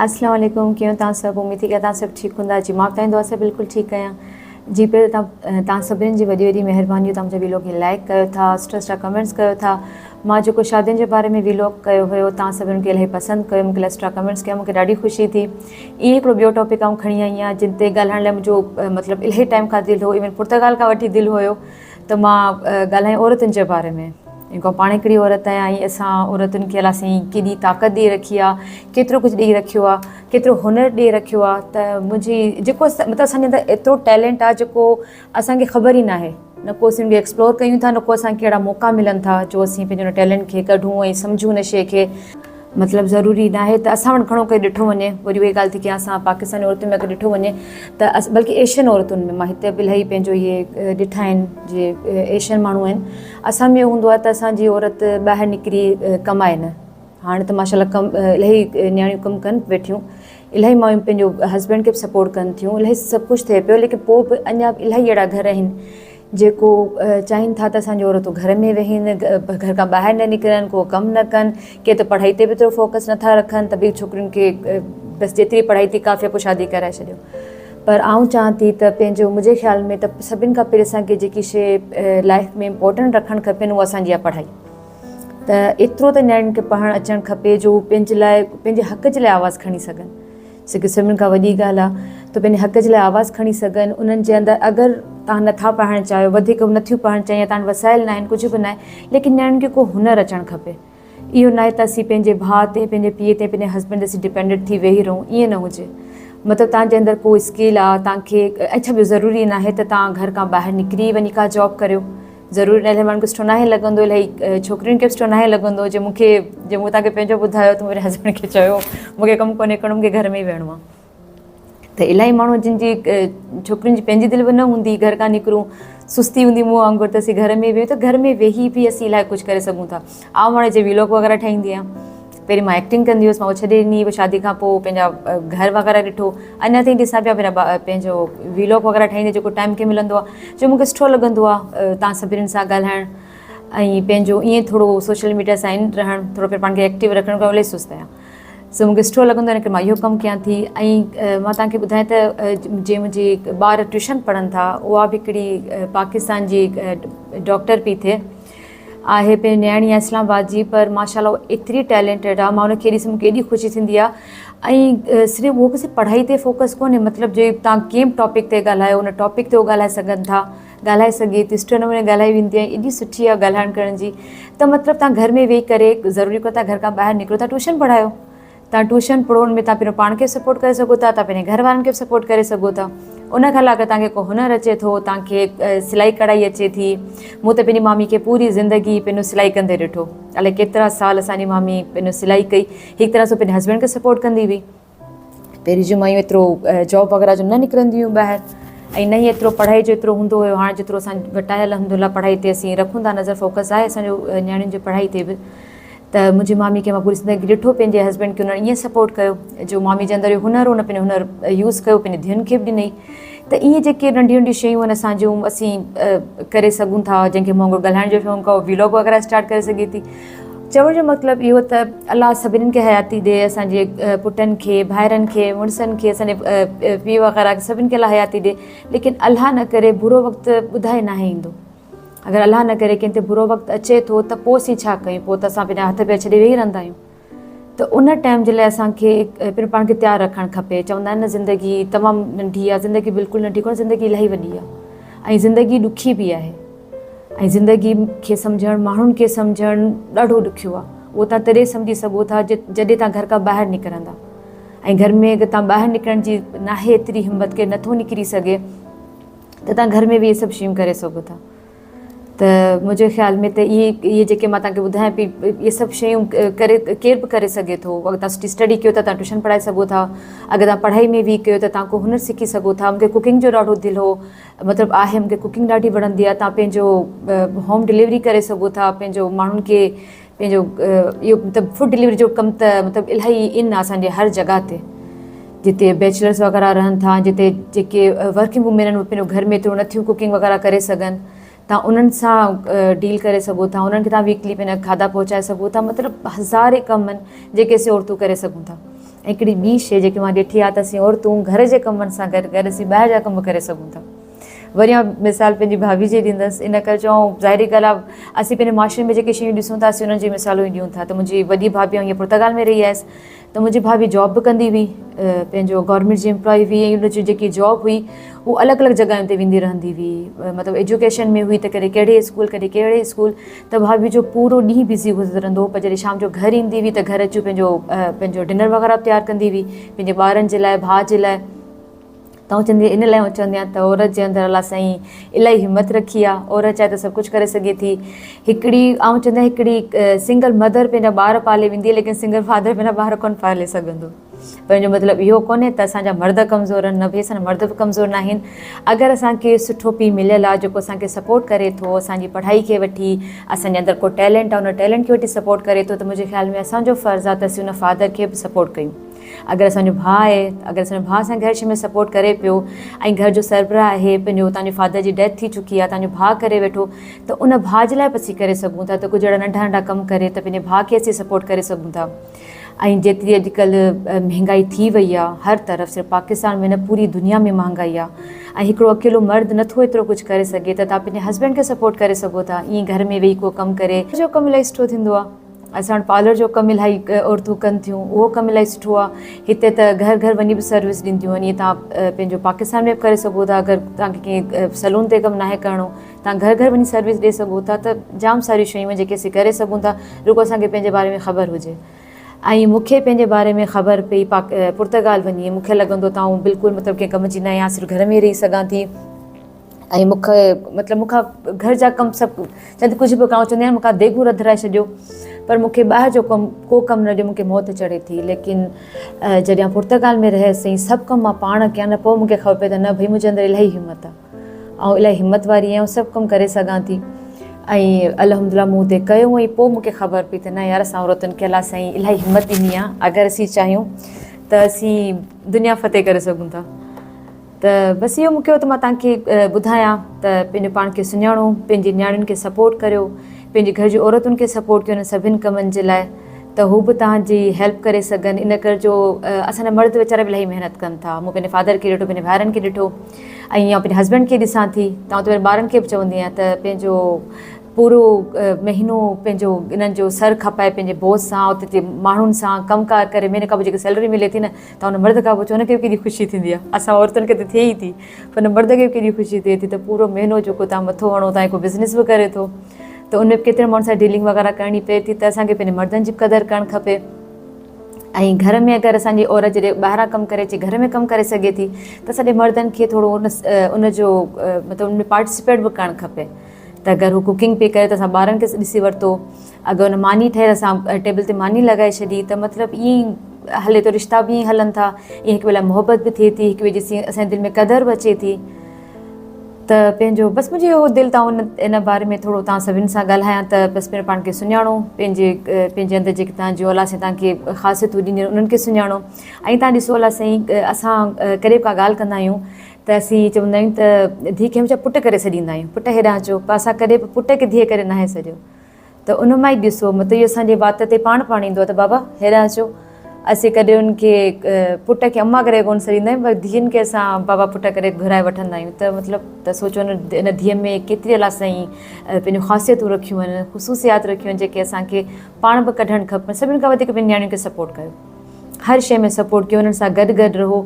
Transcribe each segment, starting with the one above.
اسلام عليڪم ڪيئن توهان سڀ اميد ٿي ڪيان توهان سڀ ٺيڪ هوندا جي مان به توهان جي دعا سان بلڪل ٺيڪ آهيان جي پهرين توهان توهان سڀني جي وڏي وڏي مهرباني جو توهان منهنجا ويلوگ کي لائڪ ڪيو ٿا سٺا سٺا ڪمينٽس ڪيو ٿا مان جيڪو شادين جي باري ۾ ويلوگ ڪيو هيو توهان سڀني کي الاهي پسند ڪيو مونکي الاهي سٺا ڪمينٽس ڪيا مونکي ڏاڍي خوشي ٿي ائين هڪڙو ٻيو ٽاپڪ آئون کڻي آئي آهيان جن تي ڳالهائڻ لاء منهنجو مطلب الاهي ٽائيم کان دل هو ايون پرتگال کان وٺي دل هيو ته مان ڳالهايان عورتن جي باري ۾ جيڪو پاڻ هڪڙي عورت آهيان ۽ اسان عورتن کي الله سائين ڪيڏي طاقت ڏئي رکي آهي ڪيترو ڪجهه ڏئي رکيو آهي ڪيترو هنر ڏئي رکيو آهي ته منهنجي جيڪو مطلب اسان جي اندر ايترو ٽيلنٽ آهي جيڪو اسان کي خبر ئي ناهي نه ڪو اسين ان کي ايڪسپلور ڪيون ٿا نه ڪو اسان کي اهڙا موقعا ملن ٿا جو اسين پنهنجي ان ٽيلنٽ کي ڪڍون ۽ سمجهون ان شيء کي مطلب ضروري ناهي ته اسان وٽ گهڻو ڪري ڏٺو وڃي وري اهي ڳالهه ٿي ڪيان اسان پاڪستاني عورتن ۾ اگر ڏٺو وڃي ته بلڪه ايشين عورتن ۾ مان هتي به الاهي پنهنجو اهي ڏٺا آهن جي ايشين ماڻهو آهن اسان ۾ اهو هوندو آهي ته اسانجي عورت ٻاهر نڪري ڪمائي نه هاڻي ته ماشاء الله ڪم الاهي نياڻيون ڪم ڪن ويٺيون الاهي مايون پنهنجو هسبينڊ کي به سپورٽ ڪن ٿيون الاهي سڀ ڪجهه ٿئي پيو ليڪن پوء به اڃا به الاهي اهڙا گهر آهن جيڪو چاهين ٿا ته اسان جون عورتون گهر ۾ ويهن، گهر کان ٻاهر نه نڪرن، ڪو ڪم نه ڪن، ڪي ته پڙهائي تي به ايترو فوڪس نه ٿا رکن ته به ڇوڪرين کي بس جيتري پڙهائي ٿي ڪافي آهي پوء شادي ڪرائي ڇڏيو. پر آئون چاهان ٿي ته پنهنجو منهنجي خيال ۾ ته سڀن کان پهرين اسان کي جيڪي شيء لائف ۾ امپورٽنٽ رکڻ کپي اها اسان جي آهي پڙهائي. ته ايترو ته نياڻين کي پڙهڻ اچڻ کپي جو هو پنهنجي لاء پنهنجي حق جي لاء آواز کڻي سگهن. جيڪي سڀني کان وڏي ڳالهه آهي ته پنهنجي حق جي لاء آواز کڻي سگهن انهن جي اندر اگر توهان نٿا پڙهائڻ چاهيو وڌيڪ هو نٿيون پڙهڻ چاهين يا توهان وٽ وسائل ناهن ڪجهه به ناهي ليڪن نياڻين کي ڪو هنر اچڻ کپي اهو ناهي ته اسين پنهنجي ڀاء تي پنهنجي پيء تي پنهنجي هسبينڊ تي اسين ڊپينڊنٽ ٿي ويهي رهون ائين نه هجي مطلب توهان جي اندر ڪو اسڪل آهي توهان کي اڇا ٻيو ضروري ناهي ته توهان گهر کان ٻاهر نڪري وڃي ڪا جاب ڪريو ضرور الاهي ماڻهن کي سٺو ناهي لڳندو الاهي ڇوڪرين کي به سٺو ناهي لڳندو جي مون کي جي مون توهان کي پنهنجو ٻڌايو ته منهنجي هسبينڊ کي چيو مون کي ڪم ڪونهي ڪرڻو مون کي گهر ۾ ئي ويهڻو آهي ته الاهي ماڻهو جن جي ڇوڪرين جي پنهنجي دل به نه هوندي گهر کان نڪرون سستي هوندي مون وانگر ته اسين گهر ۾ ويهون ته گهر ۾ ويهي به اسين الاهي ڪجهه ڪري سگهون ٿا آئون هاڻي جي ويلاگ وغيره ٺاهيندي آهيان پهرين مان ايڪٽنگ ڪندي هيس مان اهو ڇڏي ڏني پوء شادي کان پوء پنهنجا گهر وغيره ڏٺو اڃا تائين ڏسان پيا پنهنجو ويلاگ وغيره ٺاهيندي جيڪو ٽائيم کي ملندو آهي جو مونکي سٺو لڳندو آهي تان سڀني سان ڳالهائڻ ۽ پنهنجو ائين ٿورو سوشل ميڊيا سان ان رهڻ ٿورو پاڻ کي ايڪٽو رکڻ کان الاهي سست آهيان سو مونکي سٺو لڳندو آهي ان ڪري مان اهو ڪم ڪيان ٿي ۽ مان توهان کي ٻڌايان ته جي منهنجي ٻار ٽيوشن پڙهن ٿا اها به هڪڙي پاڪستان جي ڊاڪٽر پئي ٿئي آهي پنهنجي نياڻي آهي اسلام آباد جي پر ماشاء الله ايتري ٽيلنٽيڊ آهي مان ان کي ڏسي مونکي ايڏي خوشي ٿيندي آهي ۽ صرف اهو ڪسي پڙهائي تي فوڪس ڪونهي مطلب جي تان ڪنهن به ٽاپڪ تي ڳالهايو ان ٽاپڪ تي هو ڳالهائي سگهن ٿا ڳالهائي سگهي ٿي سٺي نموني ڳالهائي ويندي آهي ايڏي سٺي آهي ڳالهائڻ ڪرڻ جي ته مطلب تان گهر ۾ ويهي ڪري ضروري ڪونهي تان گهر کان ٻاهر نڪرو تان ٽيوشن پڙهايو توهان ٽيوشن پڙهو ان ۾ توهان پنهنجو پاڻ کي به سپورٽ ڪري سگهو ٿا توهان پنهنجي گهر وارن کي به سپورٽ ڪري سگهو ٿا ان کان علاوه اگر توهان کي ڪو هنر اچي ٿو توهان کي سلائي ڪڙهائي اچي ٿي مون ته پنهنجي مامي کي پوري زندگي پنهنجو سلائي ڪندي ڏٺو الائي ڪيترا سال اسان جي مامي پنهنجو سلائي ڪئي هڪ طرح سان پنهنجي هسبينڊ کي سپورٽ ڪندي هئي پهرين جون مايون ايترو جاب وغيره جو نه نڪرنديون هيون ٻاهر ۽ نه ئي ايترو پڙهائي جو ايترو هوندو هيو هاڻي جيترو اسان وٽ آهي الحمد لله پڙهائي تي اسين رکون ٿا نظر فوڪس آهي اسان جو نياڻين جي پڙهائي تي به ته منهنجي مامي کي مان پوري زندگي ڏٺو پنهنجي هسبينڊ کي انهن ائين سپورٽ ڪيو جو مامي جي اندر اهو هنر هو ان پنهنجو هنر يوز ڪيو پنهنجي ڌين کي به ڏنئي ته ائين جيڪي ننڍيون ننڍيون شيون آهن اسان جون اسين ڪري سگهون ٿا جنهن کي مون وانگر ڳالهائڻ جو شوق آهي ويلاگ وغيره اسٽارٽ ڪري سگهي ٿي چوڻ جو مطلب اهو ته الله سڀني کي حياتي ڏي اسان جي پٽن کي ڀائرن کي مڙسن کي اسان جي پيء وغيره کي سڀني کي الله حياتي ڏي ليڪن الله نه ڪري برو وقت ٻڌائي ناهي ايندو اگر الله نه ڪري ڪنهن تي برو وقت اچي ٿو ته پوء اسين ڇا ڪيون پوء ته اسان پنهنجا هٿ پير ڇڏي ويهي رهندا آهيون ته ان ٽائيم جي لاء اسان کي پنهنجو پاڻ کي تيار رکڻ کپي چوندا آهن نه زندگي تمام ننڍي آهي زندگي بلڪل ننڍي ڪونهي زندگي الاهي وڏي آهي ۽ زندگي ڏکي به آهي ۽ زندگي کي سمجهڻ ماڻهن کي سمجهڻ ڏاڍو ڏکيو آهي اهو تان تڏهن سمجهي سگهو ٿا جڏهن تان گهر کان ٻاهر نڪرندا ۽ گهر ۾ اگر تان ٻاهر نڪرڻ جي ناهي ايتري همت ڪي نٿو نڪري سگهي ته توهان گهر ۾ به اهي سڀ شيون ڪري سگهو ٿا ته منهنجي خيال ۾ ته اهي اهي جيڪي مان توهان کي ٻڌايان پئي اهي سڀ شيون ڪري ڪير به ڪري سگهي ٿو اگر توهان سٺي اسٽڊي ڪيو ٿا توهان ٽيوشن پڙهائي سگهو ٿا اگر توهان پڙهائي ۾ ويڪ آهيو ته توهان ڪو هنر سکي سگهو ٿا مونکي ڪوڪنگ جو ڏاڍو دل هو مطلب آهي مونکي ڪوڪنگ ڏاڍي وڻندي آهي توهان پنهنجو هوم ڊليوري ڪري سگهو ٿا پنهنجو ماڻهن کي پنهنجو اهو مطلب فوڊ ڊليوري جو ڪم ته مطلب الاهي ان آهي اسان جي هر جڳهه تي جتي بيچلرس وغيره رهن ٿا جتي جيڪي ورڪنگ وومين آهن اهي پنهنجو گهر ۾ ايترو نٿيون ڪوڪنگ وغيره ڪري سگهن تان انهن سان ڊيل ڪري سگهو ٿا انهن کي تان ويڪلي پنهنجا کاڌا پهچائي سگهو ٿا مطلب هزارين ڪم آهن جيڪي اسين عورتون ڪري سگهون ٿا. ۽ هڪڙي ٻي شيء جيڪي مان ڏٺي آهي ته اسين عورتون گهر جي ڪمن سان گڏ گڏ اسين ٻاهر جا ڪم به ڪري سگهون ٿا. وري آئون مثال پنهنجي ڀاڀي جي ڏيندس ان ڪري جو آئون ظاهري ڳالهه آهي اسين پنهنجي معاشري ۾ جيڪي شيون ڏسون ٿا اسين انهن جي مثالون ئي ڏيون ٿا ته منهنجي وڏي ڀاڀي آئون هيئن پرتگال ۾ رهي آيس ته منهنجي ڀاڀي جاب به ڪندي هئي پنهنجو گورنمينٽ جي امپلائي هئي ۽ ان جي جيڪي جاب هئي هو الڳ الڳ جڳهين تي ويندي رهندي هئي مطلب ايجوڪيشن ۾ هئي ته ڪڏهن ڪهڙي اسڪول ڪڏهن ڪهڙي اسڪول ته ڀاڀي جو پورو ڏينهن بزي گذرندو هو پر جڏهن شام جو گهر ايندي هئي ته گهر اچي پنهنجو پنهنجو ڊنر وغيره به تيار ڪندي هئي پنهنجي ٻارن جي لاء ڀاء جي لاء ته آئون چوندي ان لاء آئون چوندي آهيان ته عورت جي اندر الله سائين الاهي همت رکي آهي عورت چاهي ته سڀ ڪجهه ڪري سگهي ٿي هڪڙي آئون چوندي آهيان هڪڙي سنگل مدر پنهنجا ٻار پالي ويندي آهي ليڪن سنگل فادر پنهنجا ٻار ڪونه پالي سگهندو پنهنجو مطلب اهو ڪونهي ته اسان جا مرد ڪمزور آهن نه ڀئي اسان جا مرد به ڪمزور نه آهن اگر اسان کي سٺو پيء مليل آهي جيڪو اسان کي سپورٽ ڪري ٿو اسان جي پڙهائي کي وٺي اسان جي اندر ڪو ٽيلنٽ آهي ان ٽيلنٽ کي وٺي سپورٽ ڪري ٿو ته منهنجي خيال ۾ اسان جو فرض آهي ته اسين ان فادر کي به سپورٽ ڪيون اگر اسان جو ڀاء آهي اگر اسان جو ڀاء اسان کي هر شيء ۾ سپورٽ ڪري پيو ۽ گهر جو سربراهه آهي پنهنجو تان جو فادر جي ڊيٿ ٿي چڪي آهي تان جو ڀاء ڪري ويٺو ته ان ڀاء جي لاء به اسين ڪري سگهون ٿا ته ڪجهه اهڙا ننڍا ننڍا ڪم ڪري ته پنهنجي ڀاء کي اسين سپورٽ ڪري سگهون ٿا ۽ جيتري اڄڪلهه مهنگائي ٿي وئي آهي هر طرف صرف پاڪستان ۾ نه پوري دنيا ۾ مهانگائي آهي ۽ هڪڙو اڪيلو مرد نٿو ايترو ڪجهه ڪري سگهي ته تان پنهنجي هسبينڊ کي سپورٽ ڪري سگهو ٿا ائين گهر ۾ ويهي ڪو ڪم ڪري جو ڪم الاهي سٺو ٿيندو آهي اسان وٽ پارلر جو ڪم الاهي عورتون ڪن ٿيون اهو ڪم الاهي سٺو آهي هتي ته گهر گهر وڃي به سروس ڏينديون آهن ائين توهان پنهنجو پاڪستان ۾ به ڪري سگهو ٿا اگر توهان کي ڪنهن سلون تي ڪم ناهي ڪرڻو توهان گهر گهر وڃي سروس ڏئي سگهو ٿا ته جام ساريون شيون آهن جيڪي اسين ڪري سگهون ٿا رڳو اسان کي پنهنجي باري ۾ خبر هجي ۽ مون کي پنهنجي باري ۾ خبر پئي پرتگال وڃي مون کي لڳندو ته آئون بلڪل مطلب ڪنهن ڪم جي نه آهيان صرف گهر ۾ رهي سگهان ٿي ۽ مون کي مطلب مون کان گهر جا ڪم سڀ چوندي ڪجهه به ڪرڻو چوندي آهيان مون کان ديڳون رڌرائي ڇڏيو پر مون کي ٻاهر جو ڪم ڪو ڪم نه ڏيو مون کي موت چڙهي ٿي ليڪن جڏهن پرتگال ۾ رهيس ۽ سڀ ڪم مان پاڻ ڪيا نه پوء مون کي خبر پئي ته نه ڀئي منهنجي اندر الاهي همت آهي آئون الاهي همت واري آهيان سڀ ڪم ڪري سگهان ٿي ۽ الحمد لله مون اتي ڪيو ۽ پوء مون کي خبر پئي ته نه يار اسان عورتن کي الله سائين الاهي همت ڏني آهي اگر اسين چاهيون ته اسين دنيا فتح ڪري سگهون ٿا ته بس اهو مون کي هو ته مان توهان کي ٻڌايان ته پنهنجو پاڻ کي سڃاڻو، پنهنجي نياڻين کي سپورٽ ڪريو، پنهنجي گهر جي عورتن کي سپورٽ ڪيو انهن سڀن ڪمن جي لاء ته هو به توهان جي هيلپ ڪري سگهن ان ڪري جو اسان جا مرد ويچارا به الاهي محنت ڪن ٿا مون پنهنجي فادر کي ڏٺو پنهنجي ڀائرن کي ڏٺو ۽ آئون پنهنجي هسبينڊ کي ڏسان ٿي ته آئون ته پنهنجي ٻارن کي به چوندي آهيان ته پنهنجو پورو مهينو پنهنجو انهن جو سر کپائي پنهنجي بوس سان اتي جي ماڻهن سان ڪم ڪار ڪري مهيني کان پوء جيڪي سيلري ملي ٿي نه ته ان مرد کان پڇو ان کي به ڪيڏي خوشي ٿيندي آهي اسان عورتن کي ته ٿئي ئي ٿي پر ان مرد کي به ڪيڏي خوشي ٿئي ٿي ته پورو مهينو جيڪو تان مٿو هڻو تان هڪ بزنس به ڪري ٿو ته ان ۾ به ڪيترن ماڻهن سان ڊيلنگ وغيره ڪرڻي پئي ٿي ته اسان کي پنهنجي مردن جي به قدر ڪرڻ کپي ۽ گهر ۾ اگر اسان جي عورت جڏهن ٻاهران ڪم ڪري اچي گهر ۾ ڪم ڪري سگهي ٿي ته سڄي مردن کي ٿورو ان ان جو مطلب ان ۾ پارٽيسپيٽ به ڪرڻ کپي ته اگر هو ڪوڪنگ پئي ڪري ته اسان ٻارن کي ڏسي ورتو اگر ان ماني ٺهي ته اسان ٽيبل تي ماني لڳائي ڇڏي ته مطلب ائين ئي هلي ٿو رشتا به ائين هلن ٿا ائين هڪ ٻئي لاء محبت به ٿئي ٿي هڪ ٻئي جي اسان جي دل ۾ قدر به اچي ٿي ته پنهنجو بس منهنجي اهو دل تان ان ان باري ۾ ٿورو تان سڀني سان ڳالهايان ته بس پنهنجو پاڻ کي سڃاڻو پنهنجي پنهنجي اندر جيڪي تان جو الله سائين تان کي خاصيتون ڏنيون انهن کي سڃاڻو ۽ تان ڏسو الله سائين اسان ڪڏهن به ڪا ڳالهه ڪندا آهيون ته اسين چوندا آهيون ته ڌيء کي هميشه پٽ ڪري سڏيندا آهيون پٽ هيڏانهن اچو پر اسان ڪڏهن به پٽ کي ڌيء ڪري ناهي سڏيو ته ان مان ئي ڏسو مطلب اهو اسان جي وات تي پاڻ پاڻ ايندو آهي ته بابا هيڏانهن اچو اسين ڪڏهن ان کي پٽ کي اما ڪري ڪونه سڏيندا آهيون پر ڌيئن کي اسان بابا پٽ ڪري گهرائي وٺندا آهيون ته مطلب ته سوچو ان ڌيء ۾ ڪيتري الله سائين پنهنجون خاصيتون رکيون آهن خصوصيات رکيون آهن جيڪي اسان کي پاڻ به ڪڍڻ کپن سڀني کان وڌيڪ پنهنجي نياڻين کي سپورٽ ڪيو هر شيء ۾ سپورٽ ڪيو انهن سان گڏ گڏ رهو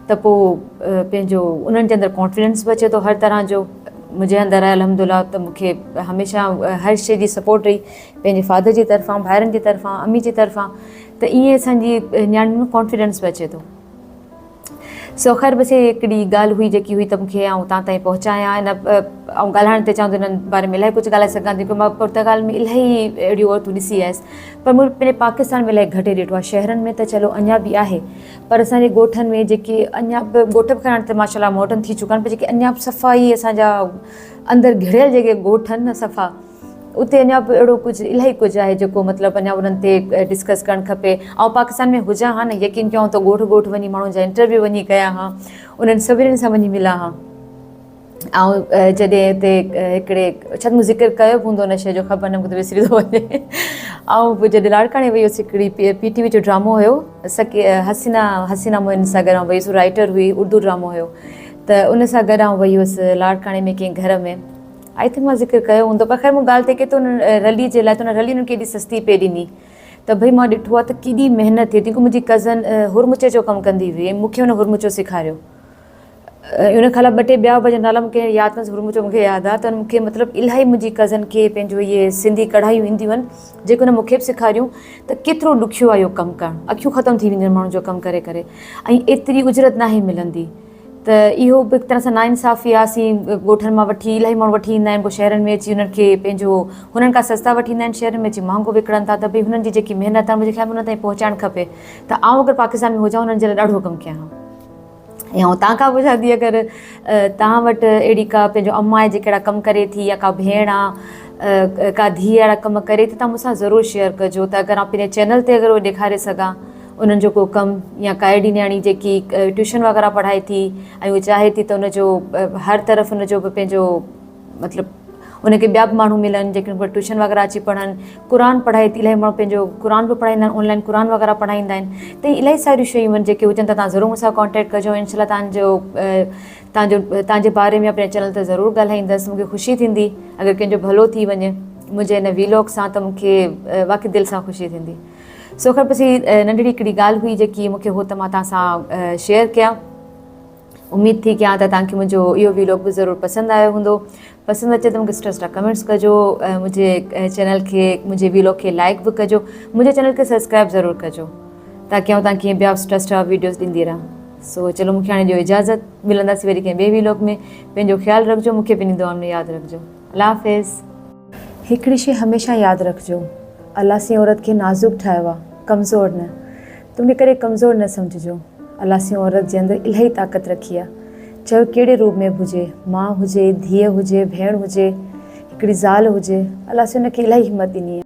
ته پوء پنهنجو انهن جي اندر ڪانفيڊنس به اچي ٿو هر طرح جو منهنجي اندر آهي الحمد لله ته مون کي هميشه هر شيء جي سپورٽ رهي پنهنجي فادر جي طرفان ڀائرن جي طرفان امي جي طرفان ته ائين اسان جي نياڻين ۾ ڪانفيڊنس به اچي ٿو سو خير بس هي هڪڙي ڳالهه هئي جيڪي هئي ته مون کي آئون تان تائين پهچايان ان آئون ڳالهائڻ تي چاهيان ته انهن باري ۾ الاهي ڪجهه ڳالهائي سگهان ٿي مان پرتگال ۾ الاهي اهڙيون عورتون ڏسي آيس پر مون پنهنجي پاڪستان ۾ الاهي گهٽ ڏٺو آهي شهرن ۾ ته چلو اڃا به آهي پر اسان جي ڳوٺن ۾ جيڪي اڃا به ڳوٺ به خير هاڻي ته ماشاء الله ماڊرن ٿي چڪا آهن پر جيڪي اڃا به صفا ئي اسان جا اندر گهڙيل جيڪي ڳوٺ آهن نه صفا اتي اڃا به اهڙو ڪجهه الاهي ڪجهه آهي جيڪو مطلب اڃا انهن تي ڊسڪس ڪرڻ کپي آئون پاڪستان ۾ هجان ها نه يقين ڪيو ته ڳوٺ ڳوٺ وڃي ماڻهن جا انٽرويو وڃي ڪيان ها انهن سڀني سان وڃي ملان ها. آئون جڏهن اتي هڪڙي شايد مون ذڪر ڪيو به هوندو ان شيء جو خبر نه مون کي ته وسري ٿو وڃي. آئون پوء جڏهن لاڙڪاڻي وئي هيس هڪڙي پي ٽي وي جو ڊرامو هيو سڪي حسينا حسينا معين سان گڏ آئون وئي هيس رائيٽر هئي اردو ڊرامو هيو ته ان سان گڏ آئون وئي هيس لاڙڪاڻي ۾ ڪنهن گهر ۾ I think مان ذڪر ڪيو هوندو پر خير مون ڳالهه تي ڪئي ته ان رلي جي لاء ته ان رلي انهن کي ايڏي سستي پئي ڏني ته ڀئي مان ڏٺو آهي ته ڪيڏي محنت ٿئي ٿي منهنجي ڪزن هرمچي جو ڪم ڪندي هئي ۽ مون کي ان هرمچو سيکاريو ان کان علاوه ٻه ٽي ٻيا به جا نالا مونکي ياد ڪونهن هرمچو مونکي ياد آهي ته مونکي مطلب الاهي منهنجي ڪزن کي پنهنجو اهي سنڌي ڪڙهايون اينديون آهن جيڪي هن مونکي به سيکاريون ته ڪيترو ڏکيو آهي اهو ڪم ڪرڻ اکيون ختم ٿي وينديون آهن ماڻهن جو ڪم ڪري ڪري ۽ ايتري اجرت ناهي ملندي ته اهو به هڪ طرح سان ناانصافي آهي اسين ڳوٺن مان وٺي الاهي ماڻهو وٺي ايندا آهن پوء شهرن ۾ اچي انهن کي پنهنجو هنن کان سستا وٺي ايندا آهن شهرن ۾ اچي مهانگو وڪڻن ٿا ته ڀئي هنن جي جيڪي محنت آهي منهنجي خيال ۾ انهن تائين پهچائڻ کپي ته آئون اگر پاڪستان ۾ هجان انهن جي لاء ڏاڍو ڪم ڪيان ها. ۽ آئون توهان کان پڇان ٿي اگر توهان وٽ اهڙي ڪا پنهنجو اما آهي جيڪا اهڙا ڪم ڪري ٿي يا ڪا ڀيڻ آ ڪا ڌيء اهڙا ڪم ڪري ٿي توهان مون سان ضرور شيئر ڪجو ته اگر آئون پنهنجي چينل تي اگر اهو ڏيکاري سگهان انهن جو ڪو ڪم يا ڪا اهڙي نياڻي جيڪي ٽيوشن وغيره پڙهائي ٿي ۽ اهو چاهي ٿي ته ان جو هر طرف ان جو به پنهنجو مطلب ان کي ٻيا به ماڻهو ملن جيڪي ان وٽ ٽيوشن وغيره اچي پڙهن قرآن پڙهائي ٿي الاهي ماڻهو پنهنجو قرآن به پڙهائيندا آهن آنلائن قرآن وغيره پڙهائيندا آهن ته الاهي ساريون شيون آهن جيڪي هجن ته تان ضرور مون سان ڪانٽيڪٽ ڪجو انشاء الله تان جو تان جو تان جي باري ۾ پنهنجي چينل تي ضرور ڳالهائيندس مون کي خوشي ٿيندي اگر ڪنهن جو ڀلو ٿي وڃي منهنجي هن ويلاگ سان ته مون کي واقعي دل سان خوشي ٿيندي سو خير بس هي ننڍڙي هڪڙي ڳالهه هئي جيڪي مون کي هو ته مان تان سان شيئر ڪيان اميد ٿي ڪيان ته توهان کي منهنجو اهو ويلاگ به ضرور پسند آيو هوندو. پسند اچي ته مونکي سٺا سٺا ڪمينٽس ڪجو ۽ منهنجي چينل کي منهنجي ويلاگ کي لائڪ به ڪجو منهنجي چينل کي سبسڪرائب ضرور ڪجو تاڪي آئون توهان کي ٻيا سٺا سٺا ويڊيوز ڏيندي رهان سو چلو مونکي هاڻي ڏيو اجازت ملنداسين وري ڪنهن ٻئي ويلاگ ۾ پنهنجو خيال رکجو مونکي پنهنجي دعائن ۾ ياد رکجو الله حافظ. هڪڙي شي هميشه ياد رکجو الله سين عورت کي نازڪ ٺاهيو آ ڪمزور نه تون کي ڪڏهن ڪمزور نه سمجهجو. الله سين عورت جي اندر الاهي طاقت رکي آ. چاهي هو ڪهڙي روپ ۾ به هجي، ماء هجي، ڌيء هجي، ڀيڻ هجي، هڪڙي زال هجي، الله سين ان کي الاهي همت ڏني آ.